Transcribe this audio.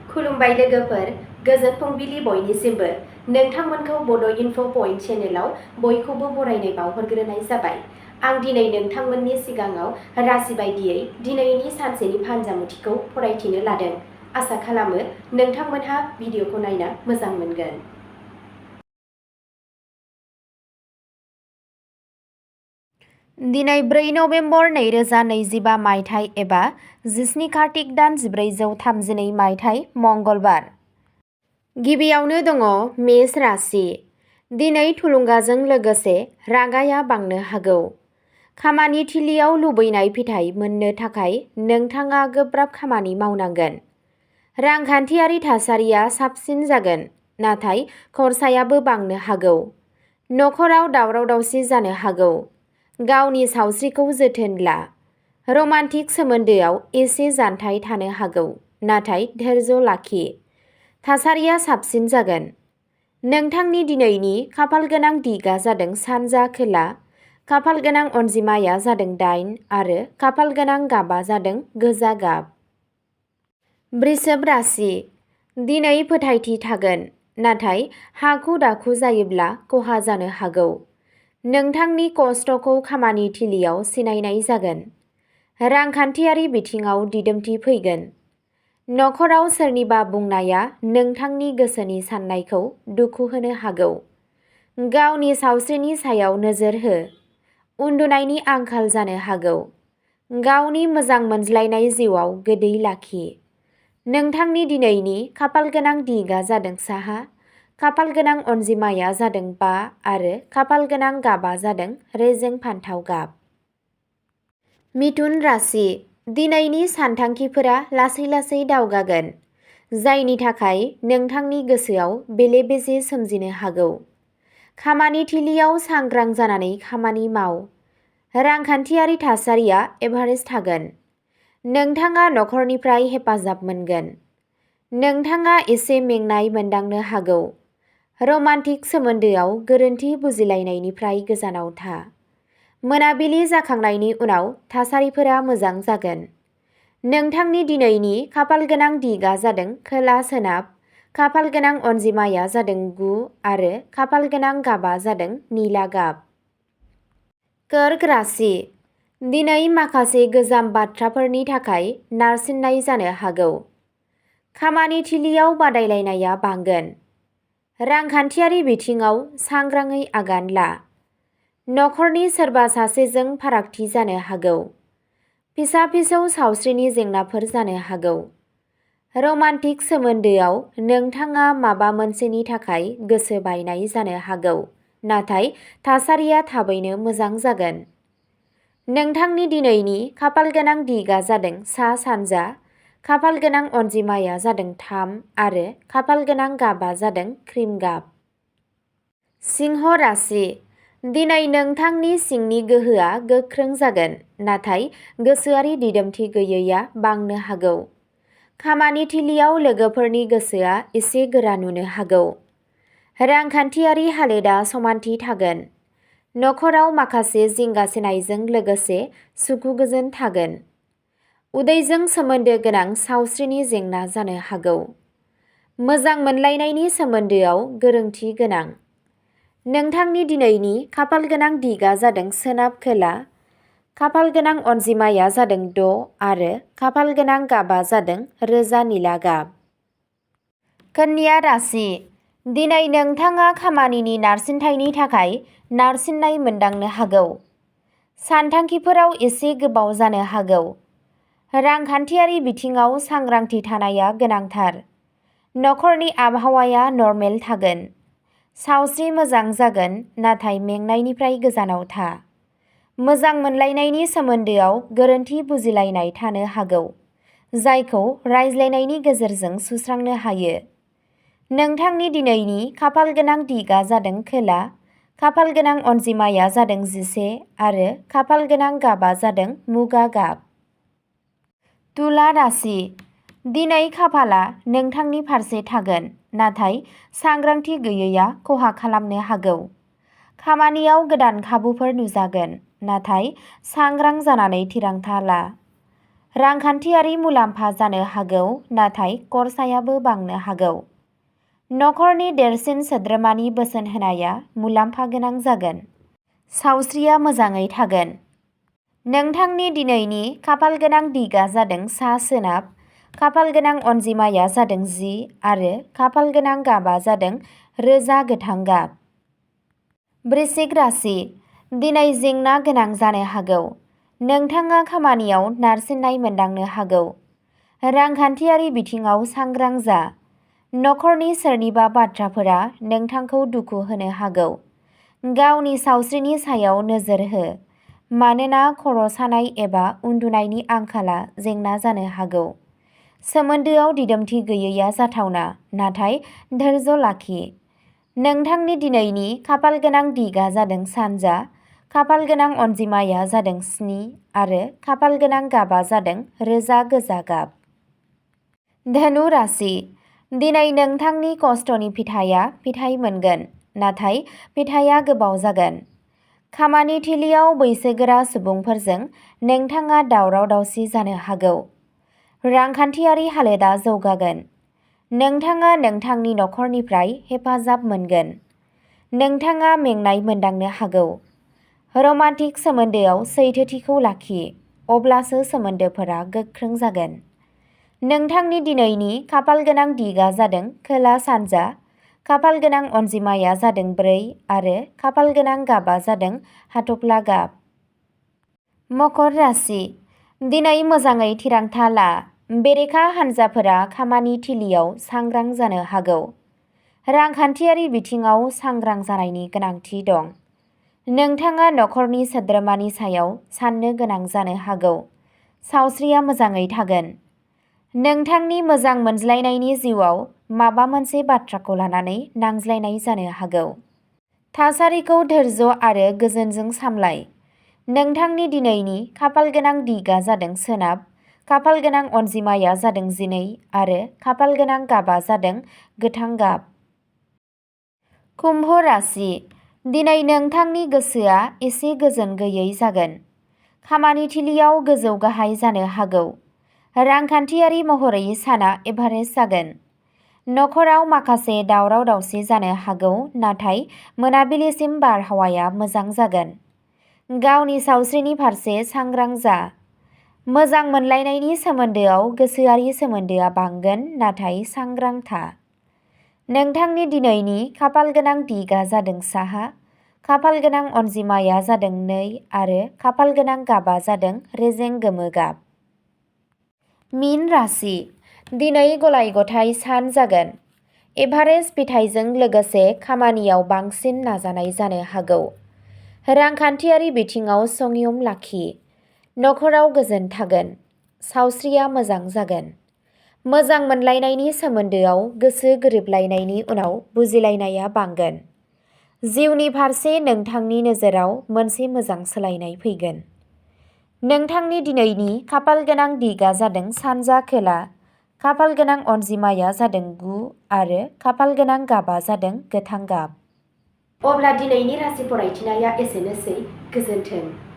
खुलुमबाय लोगोफोर, गोजोन फुंबिलि बयनिसिमबो। नोंथांमोनखौ बड' इनफ' पइन्ट चेनेलाव बयखौबो बरायनाय बावहरग्रोनाय जाबाय। आं दिनै नोंथांमोननि सिगाङाव राशि बायदियै दिनैनि सानसेनि फानजामुथिखौ फरायथिनो लादों। आसा खालामो नोंथांमोनहा भिडिअखौ नायना मोजां मोनगोन। दिनै 4 नभेम्बर 2025 मायथाइ एबा 17 कार्तिक दान 1432 मायथाइ मंगलबार। गिबियावनो दङ मेष राशि। दिनै थुलुंगाजों लोगोसे रागाया बांनो हागौ। खामानि थिलियाव लुबैनाय फिथाइ मोननो थाखाय नोंथाङा गोब्राब खामानि मावनांगोन। रांखान्थियारि थासारिया साबसिन जागोन, नाथाय खरसायाबो बांनो हागौ। नखराव दावराव-दावसि जानो हागौ। गावनि सावस्रिखौ जोथोन ला। रमान्टिक सोमोन्दोआव एसे जानथाय थानो हागौ, नाथाय धैर्य लाखि। थासारिया साबसिन जागोन। नोंथांनि दिनैनि खाफालगोनां दिगा जादों सानजा खोला, खाफालगोनां अनजिमाया जादों 8 आरो खाफालगोनां गाबा जादों गोजा गाब। वृषभ राशि। दिनै फोथायथि थागोन, नाथाय हाखु-दाखु जायोब्ला खहा जानो हागौ। नोंथांनि कष्टखौ खामानि थिलियाव सिनायनाय जागोन। रांखान्थियारि बिथिङाव दिदोमथि फैगोन। नखराव सोरनिबा बुंनाया नोंथांनि गोसोनि साननायखौ दुखु होनो हागौ। गावनि सावस्रिनि सायाव नोजोर हो। उन्दुनायनि आंखाल जानो हागौ। गावनि मोजां मोनज्लायनाय जिउआव गोदै लाखि। नोंथांनि दिनैनि खाफालगोनां दिगा जादों साहा, खाफालगोनां अनजिमाया जादों 5 आरो खाफालगोनां गाबा जादों रेजें फान्थाव गाब। मिथुन राशि। दिनैनि सानथांखिफोरा लासै-लासै दावगागोन, जायनि थाखाय नोंथांनि गोसोआव बेले-बेजे सोमजिनो हागौ। खामानि थिलियाव सांग्रां जानानै खामानि माव। रांखान्थियारि थासारिया एभारेज थागोन। नोंथाङा नखरनिफ्राय हेफाजाब मोनगोन। नोंथाङा एसे मेंनाय मोनदांनो हागौ। रमान्टिक सोमोन्दोआव गोरोन्थि बुजिलायनायनिफ्राय गोजानाव था। मोनाबिलि जाखांनायनि उनाव थासारिफोरा मोजां जागोन। नोंथांनि दिनैनि खाफालगोनां दिगा जादों खोला-सोनाब, खाफालगोनां अनजिमाया जादों 9 आरो खाफालगोनां गाबा जादों निला गाब। कर्क राशि। दिनै माखासे गोजाम बाथ्राफोरनि थाखाय नारसिननाय जानो हागौ। खामानि थिलियाव बादायलायनाया बांगोन। रांखान्थियारि बिथिङाव सांग्राङै आगान ला। नखरनि सोरबा सासेजों फारागथि जानो हागौ। फिसा-फिसौ सावस्रिनि जेंनाफोर जानो हागौ। रमान्टिक सोमोन्दोआव नोंथाङा माबा मोनसेनि थाखाय गोसो बायनाय जानो हागौ, नाथाय थासारिया थाबैनो मोजां जागोन। नोंथांनि दिनैनि खाफालगोनां दिगा जादों सा-सानजा, खाफालगोनां अनजिमाया जादों 3 आरो खाफालगोनां गाबा जादों क्रिम गाब। सिंह राशि। दिनै नोंथांनि सिंनि गोहोआ गोख्रों जागोन, नाथाय गोसोआरि दिदोमथि गैयैआ बांनो हागौ। खामानि थिलियाव लोगोफोरनि गोसोआ एसे गोरा नुनो हागौ। रांखान्थियारि हालोदआ समानथि थागोन। नखराव माखासे जिंगासिनायजों लोगोसे सुखु-गोजोन थागोन। उदैजों सोमोन्दो गोनां सावस्रिनि जेंना जानो हागौ। मोजां मोनलायनायनि सोमोन्दोआव गोरोन्थि गोनां। नोंथांनि दिनैनि खाफालगोनां दिगा जादों सोनाब-खोला, खाफालगोनां अनजिमाया जादों 6 आरो खाफालगोनां गाबा जादों रोजा निला गाब। कन्या राशि। दिनै नोंथाङा खामानिनि नारसिनथायनि थाखाय नारसिननाय मोनदांनो हागौ। सानथांखिफोराव एसे गोबाव जानो हागौ। रांखान्थियारि बिथिङाव सांग्रांथि थानाया गोनांथार। नखरनि आबहावाया नर्मेल थागोन। सावस्रि मोजां जागोन, नाथाय मेंनायनिफ्राय गोजानाव था। मोजां मोनलायनायनि सोमोन्दोआव गोरोन्थि बुजिलायनाय थानो हागौ, जायखौ रायज्लायनायनि गेजेरजों सुस्रांनो हायो। नोंथांनि दिनैनि खाफालगोनां दिगा जादों खोला, खाफालगोनां अनजिमाया जादों 11 आरो खाफालगोनां गाबा जादों मुगा गाब। तुला राशि। दिनै खाफालआ नोंथांनि फारसे थागोन, नाथाय सांग्रांथि गैयैआ खहा खालामनो हागौ। खामानियाव गोदान खाबुफोर नुजागोन, नाथाय सांग्रां जानानै थिरांथा ला। रांखान्थियारि मुलाम्फा जानो हागौ, नाथाय खरसायाबो बांनो हागौ। नखरनि देरसिन सोद्रोमानि बोसोन होनाया मुलाम्फा गोनां जागोन। सावस्रिया मोजाङै थागोन। नोंथांनि दिनैनि खाफालगोनां दिगा जादों सा-सोनाब, खाफालगोनां अनजिमाया जादों 10 आरो खाफालगोनां गाबा जादों रोजा गोथां गाब। वृश्चिक राशि, दिनै जेंना गोनां जानो हागौ। नोंथाङा खामानियाव नारसिननाय मोनदांनो हागौ। रांखान्थियारि बिथिङाव सांग्रां जा। नखरनि सोरनिबा बाथ्राफोरा नोंथांखौ दुखु होनो हागौ। गावनि सावस्रिनि सायाव नोजोर हो, मानोना खर' सानाय एबा उन्दुनायनि आंखाला जेंना जानो हागौ। सोमोन्दोआव दिदोमथि गैयैआ जाथावना, नाथाय धैर्य लाखि। नोंथांनि दिनैनि खाफालगोनां दिगा जादों सानजा, खाफालगोनां अनजिमाया जादों 7 आरो खाफालगोनां गाबा जादों रोजा गोजा गाब। धनु राशि, दिनै नोंथांनि खस्थ'नि फिथाइया फिथाइ मोनगोन, नाथाय फिथाइया गोबाव जागोन। खामानि थिलियाव बैसोगोरा सुबुंफोरजों नोंथाङा दावराव-दावसि जानो हागौ। रांखान्थियारि हालोदा जौगागोन। नोंथाङा नोंथांनि नखरनिफ्राय हेफाजाब मोनगोन। नोंथाङा मेंनाय मोनदांनो हागौ। रमान्टिक सोमोन्दोआव सैथोथिखौ लाखि, अब्लासो सोमोन्दोफोरा गोख्रों जागोन। नोंथांनि दिनैनि खाफालगोनां दिगा जादों खोला-सानजा, खाफालगोनां अनजिमाया जादों 4 आरो खाफालगोनां गाबा जादों हाथफ्ला गाब। मकर राशि, दिनै मोजाङै थिरांथा ला। बेरेखा हानजाफोरा खामानि थिलियाव सांग्रां जानो हागौ। रांखान्थियारि बिथिङाव सांग्रां जानायनि गोनांथि दं। नोंथाङा नखरनि सोद्रोमानि सायाव साननो गोनां जानो हागौ। सावस्रिया मोजाङै थागोन। नोंथांनि मोजां मोनज्लायनायनि जिउआव माबा मोनसे बाथ्राखौ लानानै नांज्लायनाय जानो हागौ। थासारिखौ धैर्य आरो गोजोनजों सामलाय। नोंथांनि दिनैनि खाफालगोनां दिगा जादों सोनाब, खाफालगोनां अनजिमाया जादों 12 आरो खाफालगोनां गाबा जादों गोथां गाब। कुम्भ राशि, दिनै नोंथांनि गोसोआ एसे गोजोन गैयै जागोन। खामानि थिलियाव गोजौ गाहाय जानो हागौ। रांखान्थियारि महरै साना एभारेज जागोन। नखराव माखासे दावराव-दावसि जानो हागौ, नाथाय मोनाबिलिसिम बारहावाया मोजां जागोन। गावनि सावस्रिनि फारसे सांग्रां जा। मोजां मोनलायनायनि सोमोन्दोआव गोसोआरि सोमोन्दोआ बांगोन, नाथाय सांग्रां था। नोंथांनि दिनैनि खाफालगोनां दिगा जादों साहा, खाफालगोनां अनजिमाया जादों 2 आरो खाफालगोनां गाबा जादों रेजें गोमो गाब। मीन राशि, दिनै गलाय-गथाय सान जागोन। एभारेज फिथाइजों लोगोसे खामानियाव बांसिन नाजानाय जानो हागौ। रांखान्थियारि बिथिङाव संयम लाखि। नखराव गोजोन थागोन। सावस्रिया मोजां जागोन। मोजां मोनलायनायनि सोमोन्दोआव गोसो गोरोबलायनायनि उनाव बुजिलायनाया बांगोन। जिउनि फारसे नोंथांनि नोजोराव मोनसे मोजां सोलायनाय फैगोन। नोंथांनि दिनैनि खाफालगोनां दिगा जादों सानजा खोला, खाफालगोनां अनजिमाया जादों 9 आरो खाफालगोनां गाबा जादों गोथां गाब। अब्ला दिनैनि राशि फरायथिनाया एसेनोसै। गोजोन्थों।